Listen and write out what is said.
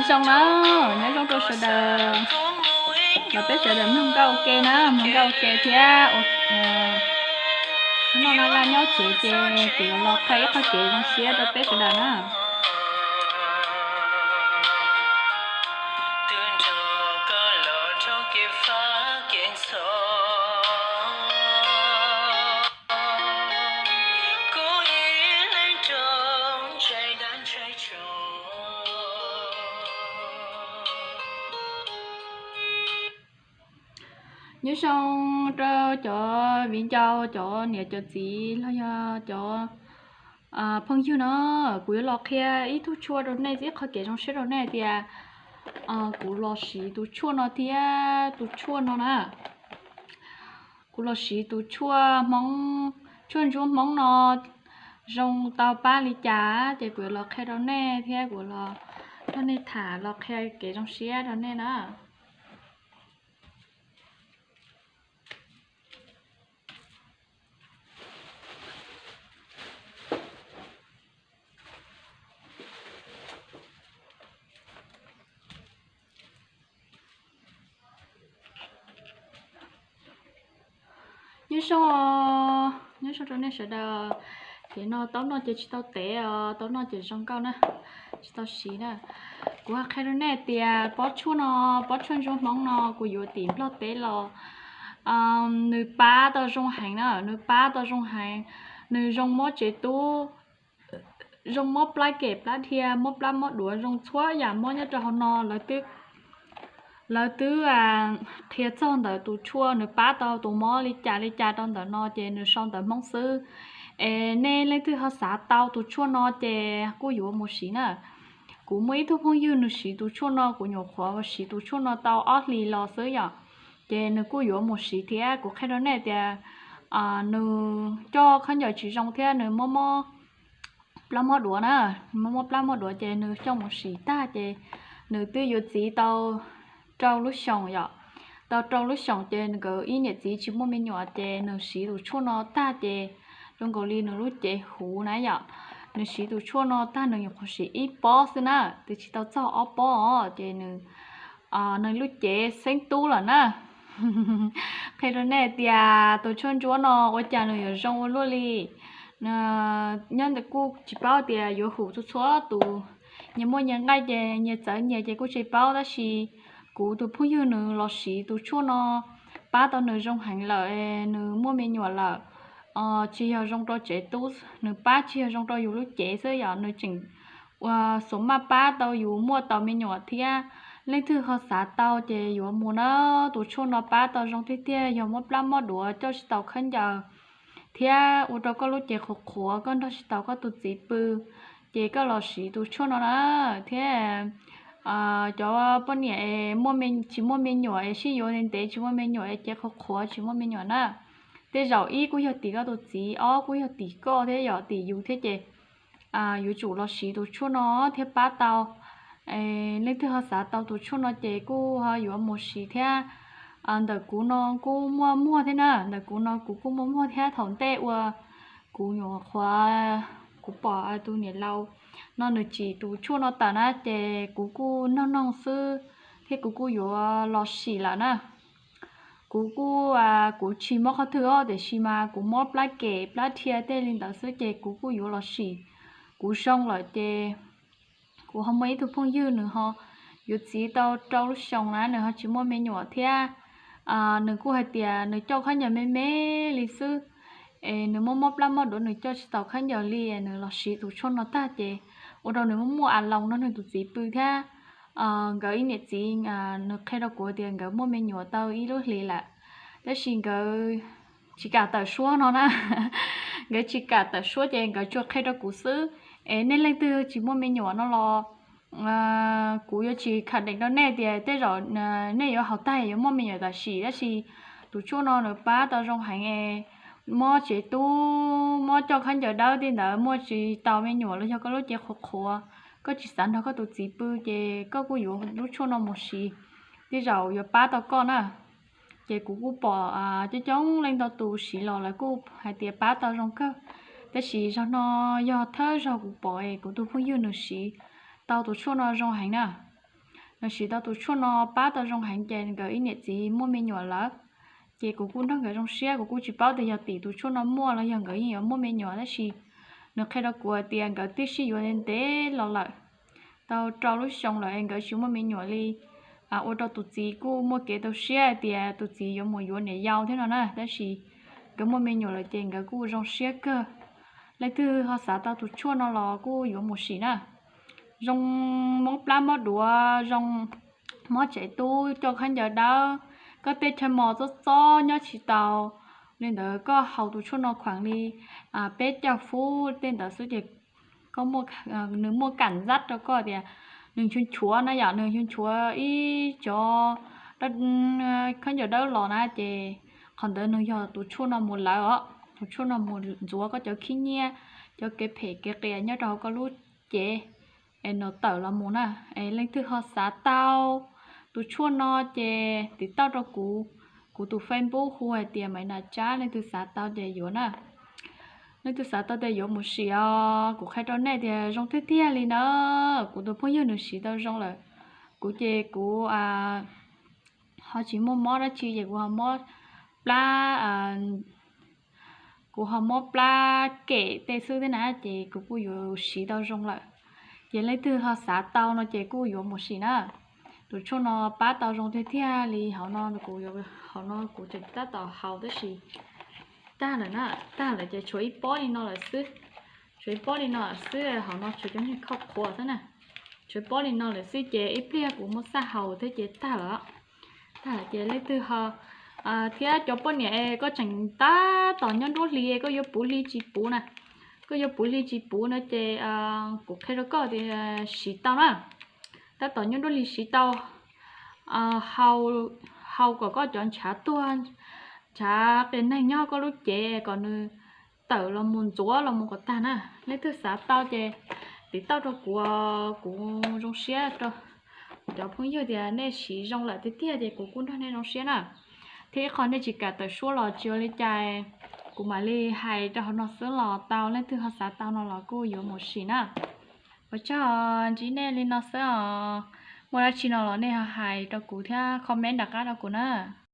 Zoo na, nyob zoo rau sawv daws, los peb sawv daws mloog nkauj ua ke na, mloog nkauj ua ke thiab. Hnub no laj nyob tsev ces kuv yuav los qhia ib qho kev zoo siab rau peb sawv daws na. Nyob zoo rau cov viv ncaus, cov niam cov txiv los yog cov phooj ywg no, kuv yuav los qhia ib tug tshuaj rau nej, ib qho kev zoo siab rau nej tias kuv los siv tus tshuaj no thiab tus tshuaj no na. Kuv los siv tus tshuaj Hmoob, tshuaj ntsuab Hmoob no zoo tau pab li cas ces kuv yuav los qhia rau nej thiab kuv los coj nej tham los qhia kev zoo siab rau nej na. Nyob zoo, nyob zoo rau nej sawv daws. Tiam no taub no ces tsis tau tev os, taub no ces zoo nkauj na, tsis tau siv na. Kuv qhia rau nej tias pob tshuaj no, pob tshuaj ntsuab Hmoob no kuv yuav tim Nplog teb los, nws pab tau zoo heev na, nws pab tau zoo heev. Nws zoo mob tsev tub, zoo mob plab kem plab dhia, mob plab mob duav, zoo txhua yam mob nyob rau hauv no. Lawv twb qhia txog ntawm tus tshuaj nws pab tau tus mob li cas li cas rau ntawm no ces nws sau ntawv Hmoob xwb. Es nej leej twg ho xav tau tus tshuaj no ces kuj yuav mus siv na. Kuv muaj ib tug phooj ywg nws siv tus tshuaj no, kuv nyuam qhuav siv tus tshuaj no tau ob hlis los xwb yom, ces nws kuj yuav mus siv thiab. Kuv qhia rau nej tias nws coj khaub ncaws tsis zoo thiab nws mob mob plab mob duav na, mob mob plab mob duav ces nws coj mus siv tag ces nws twb yuav txiv tau rau lub xyoos yom. Tau rau lub xyoos ces nkawd ib niam txiv tsis muaj me nyuam ces nws siv tus tshuaj no tag ces zoo nkaus li nws lub cev huv na yom. Nws siv tus tshuaj no tag nws nyuam qhuav siv ib pob xwb na, twb tsis tau txog ob pob os ces nws, nws lub cev xeeb tub lawm na. Qhia rau nej tias tus tshuaj ntsuab no ua cas nws yuav zoo ua luaj li. Nyob ntawm kuj tsis paub tias yuav hum txhua txhua tus, nyias muaj nyias nqaij ces nyias txawv nyias ces kuj tsis paub, tab sis kuv tus phooj ywg nws los siv tus tshuaj no pab tau nws zoo heev lawm, nws muaj me nyuam lawm. Tsis yog zoo rau tsev tub, nws pab tsis yog zoo rau yus lub cev xwb yom, nws tseem ua xuas maj pab tau yus muaj tau me nyuam thiab. Leej twg ho xav tau ces yuav mus na, tus tshuaj no pab tau zoo tiag tiag, yog mob plab mob duav coj tsis tau khaub ncaws thiab ua rau koj lub cev qhuav qhuav, koj nrog tsis tau koj tus txiv pw, ces koj los siv tus tshuaj no na. Thiab cov poj niam es tsis muaj me nyuam es sib yuav ntev ntev tsis muaj me nyuam es cev qhuav qhuav tsis muaj me nyuam na, tej zaum ib kuj yog tim koj tus txiv, ob kuj yog tim koj thiab yom, tim yus thiab ces yuav tsum los siv tus tshuaj no thiab pab tau. Leej twg ho xav tau tus tshuaj no ces kuj ho yuav mus siv thiab. Ntawm kuv no kuj muaj muag thiab na, ntawm kuv no kuv kuj muaj muag thiab, thaum ntej uas kuv nyuam qhuav kuv pom tus niam laus no nws tsim tus tshuaj no tawm na ces kuv kuj noog noog xwb thiab kuv kuj yuav los sim lawm na. Kuv kuj, kuv tsis mob qhov twg os, tiam sis mas kuv mob plab kem plab dhia tej li ntawd xwb ces kuv kuj yuav los sim. Kuv zoo lawm ces kuv ho muaj ib tug phooj ywg nws ho yuav txiv tau rau lub xyoos na, nws ho tsis muaj me nyuam thiab. Nws kuj hais tias nws coj khaub ncaws me me li xwb, es nws mob mob plab mob duav nws coj tsis tau khaub ncaws li, nws los siv tus tshuaj no tag ces ua rau nws muaj muaj a loos nrog nws tus txiv pw thiab. Nkawd ib niam txiv, nws qhia rau kuv tias nkawd muaj me nyuam tau ib lub hlis lawm, tab sis nkawd tsis kam tawm suab no na. Nkawd tsis kam tawm suab ces nkawd tsuas qhia rau kuv xwb. Es nej leej twg tsis muaj me nyuam no los kuv yuav tsis kham deem rau nej tias tej zaum nej yuav haus tag yuav muaj me nyuam tam sim, tab sis tus tshuaj no nws pab tau zoo heev es mob tsev tub, mob coj khaub ncaws dawb tej ntawd, muaj tsis tau me nyuam los yog koj lub cev qhuav qhuav, koj tsis xav nrog koj tus txiv pw ces koj kuj yuav lub tshuaj no mus siv, tej zaum yuav pab tau koj na. Ces kuv kuj pom coob coob leej ntau tus siv los lawv kuj hais tias pab tau zoo kawg, tab sis zaum no yog thawj zaug kuv pom es kuv tus phooj ywg nws siv tau tus tshuaj no zoo heev na. Nkawd siv tau tus tshuaj no pab tau zoo heev ces nkawd ib niam txiv muaj me nyuam lawm. Ces kuv kuj nrog nkawd zoo siab, kuv kuj tsis paub tias yog tim tus tshuaj no muaj los yog nkawd yeej yuav muaj me nyuam, tab sis nws qhia rau kuv hais tias nkawd twb sib yuav ntev los lawm, tau rau lub xyoo lawm es nkawd tsis muaj me nyuam li. Ua rau tus txiv kuj muaj kev tau siab hais tias tus txiv yuav mus yuav niam yau thiab no na, tab sis nkawd muaj me nyuam lawm ces nkawd kuj zoo siab kawg. Leej twg ho xav tau tus tshuaj no los kuj yuav mus sim na. Zoo mob plab mob duav, zoo mob tsev tub, coj khaub ncaws dawb, koj tej chaw mos txob txob nyob tsis tau li ntawd, koj haus tus tshuaj no kheev li peb caug fub tej ntawd xwb ces koj, nws muaj kam ntxab rau koj tias nws nchuav nchuav na yom, nws nchuav nchuav ib cov khaub ncaws dawb los na ces qhov ntawd nws yog tus tshuaj no mus lawv os, tus tshuaj no mus ntxuav koj cov khib nyiab, cov kev phem kev qias nyob rau hauv koj lub cev es nws tawm los mus na. Es leej twg ho xav tau tus tshuaj no ces tiv tauj rau kuv, kuv tus Facebook hu hais tias Maiv Nas Tsab, leej twg xav tau ces yuav na. Leej twg xav tau ces yuav mus sim os, kuv qhia rau nej tias zoo tiag tiag li na. Kuv tus phooj ywg nws siv tau zoo lawm, kuv ces kuv ho tsis muaj mob dab tsi ces kuv ho mob plab, kuv ho mob plab kem tej xwb thiab na, ces kuv kuj yuav siv tau zoo lawm. Ces leej twg ho xav tau no ces kuj yuav mus sim na. Tus tshuaj no pab tau zoo tiag tiag li. Hauv no kuv, hauv no kuv tseem tab tom haus tab sis tag lawm na, tag lawm ces tshuav ib pob li no lawm xwb. Tshuav ib pob li no lawm xwb, hauv no tshuav cov niag khau qhuav xwb na. Tshuav ib pob li no lawm xwb ces ib pliag kuv muab xaj haus thiab ces tag lawm. Tag lawm ces leej twg ho, thiab cov poj niam es koj tseem tab tom nyob nruab hlis, koj yuav puv hli tsis puv na, koj yuav puv hli tsis puv no ces kuv qhia rau koj tias siv tau na. Tab tom nyob nruab hlis siv tau, haus kom koj cov ntshav tuag, ntshav qias neeg nyob koj lub cev kom nws tawm los mus ntxuav los mus kom tag na. Leej twg xav tau ces tiv tauj rau kuv, kuv zoo siab rau kuv cov phooj ywg tias nej siv zoo lawm tiag tiag ces kuv kuj nrog nej zoo siab na. Thiab ib qho nej tsis kam tawm suab los tsis ua li cas, kuv mam li hais rau hauv no xwb los tau, leej twg ho xav tau no los kuj yuav mus sim na. Ua tsaug, ntsib nej li no xwb os. Muaj dab tsi no los nej ho hais rau kuv thiab comment nram qab rau kuv na.